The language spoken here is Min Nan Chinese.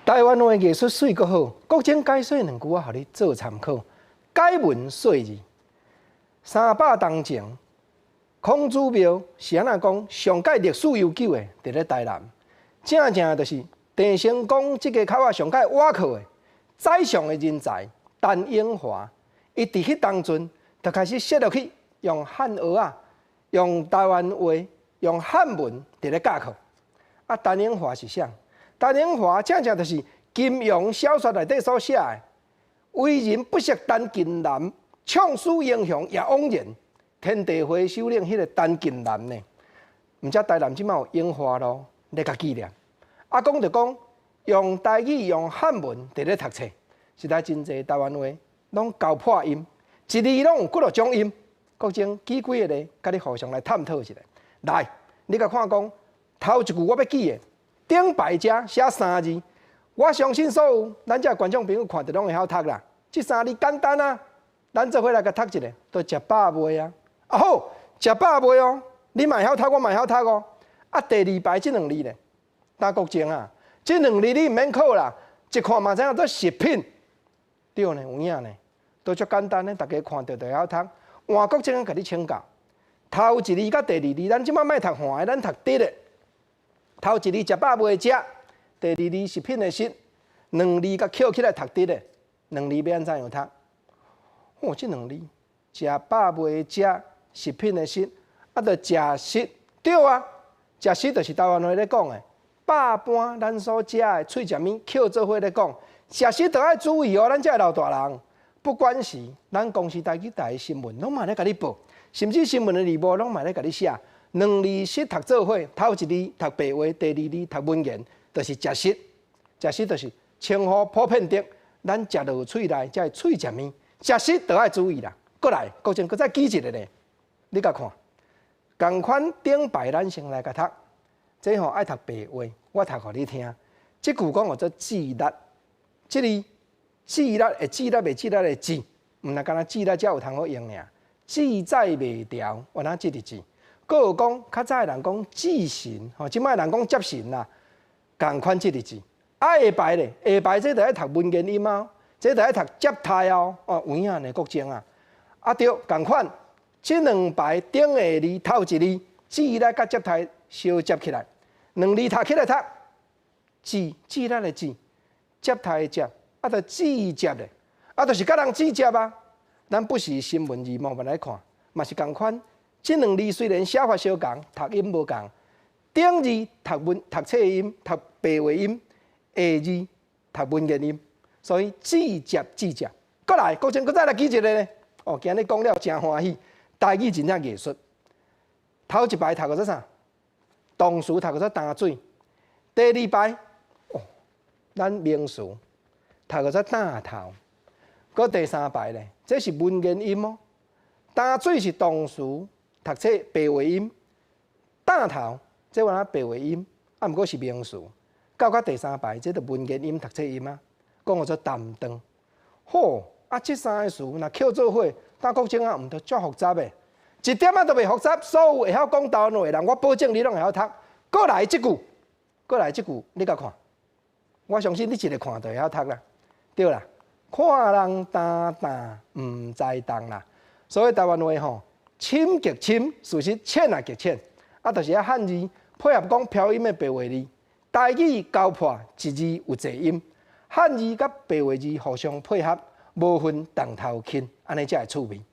台灣話藝術媠閣好，國珍解說兩句我予你做參考。解文說字，300冬前，孔子廟是按怎講？上蓋歷史悠久的，佇咧台南，正正就是鄭成功這个口仔上蓋倚靠的宰相的人才陳永華，伊佇彼當陣就開始設落去，用漢學仔，用台灣話，用漢文佇咧教課。啊，陳永華是啥？陳永華正正就是金庸小說內底所寫的，為人不識陳近南，創世英雄也枉然。天地會首領彼个陳近南呢？毋知台南這馬有永華路咧共紀念。啊，講就講用台語用漢文佇咧讀冊，實在真濟台灣話攏交破音，一字攏有幾落種音。國珍舉幾个例，共你互相來探討一下。來，你共看講頭一句我欲舉的。頂排遮寫三字，我相信所有咱遮觀眾朋友看著攏會曉讀啦。這三字簡單啊，咱做伙來共讀一下，都食飽未啊？啊好，食飽未哦？你嘛會曉讀，我嘛會曉讀哦。啊，第二排這兩字咧，焦國珍啊，這兩字你毋免考啦，一看嘛知影做食品，對呢，有影呢，都足簡單的，大家看著就會曉讀。換國珍共你請教，頭一字佮第二字，咱這擺莫讀橫的，咱讀直的。頭一字食飽未食，第二字食品的食，兩字共抾起來讀直的，兩字欲按怎樣讀？哦，這兩字食飽未食，食品的食，啊，著食食，對啊，食食就是台灣話咧講的，百般咱所食的喙食物，抾做伙咧講，食食著愛注意哦，咱這老大人，不管是咱公視台語台新聞，攏嘛咧共你報，甚至新聞的字幕攏嘛咧共你寫。兩字食讀做伙，頭一字讀白話，第二字讀文言，就是食食。食食就是稱呼普遍的，咱食落喙內才會喙食物。食食就愛注意啦。閣來，國珍閣再舉一个咧，你共看，仝款頂排咱先來共讀，這吼愛讀白話，我讀予你聽。這句講叫做智力，這字智力會智力袂智力的智，毋若干焦智力才有通好用爾。志在袂牢，原來這個字。閣有講較早的人講志神，吼，這擺人講接神啦，仝款這個字。啊，下排咧，下排這就愛讀文言音啊，這就愛讀接待哦，哦，有影呢，國珍啊。啊對，仝款，這兩排頂下字頭一字，智力佮接待相接起來，兩字讀起來讀，智智力的智，接待的接，啊，就智接咧，啊，就是佮人智接啊。咱不時新聞字幕嘛來看，嘛是仝款。這兩字雖然寫法相仝，讀音無仝。頂字讀文讀冊音，讀白話音；下字讀文言音。所以智接智接。閣來，國珍閣再來舉一个咧。哦，今日講了誠歡喜，台語真正藝術。頭一排讀個做啥？動詞讀個做擔水。第二排，哦，咱名詞讀個做擔頭。閣第三排咧，這是文言音哦。擔水是動詞。讀冊白話音，擔頭，這原來白話音，啊，毋過是名詞。到到第三排，這就文言音讀冊音啊，講叫做擔當。好，啊，這三个詞若抾做伙，焦國珍啊，毋著足複雜的，一點仔都袂複雜。所有會曉講台灣話的人，我保證你攏會曉讀。閣來這句，閣來這句，你共看，我相信你一个看就會曉讀啦，對啦。看人擔擔，毋知重啦。所以台灣話吼，深極深，事實淺也極淺，啊，就是遐漢字配合講飄音的白話字，台語交破一字有濟音，漢字佮白話字互相配合，無分重頭輕，按呢才會趣味。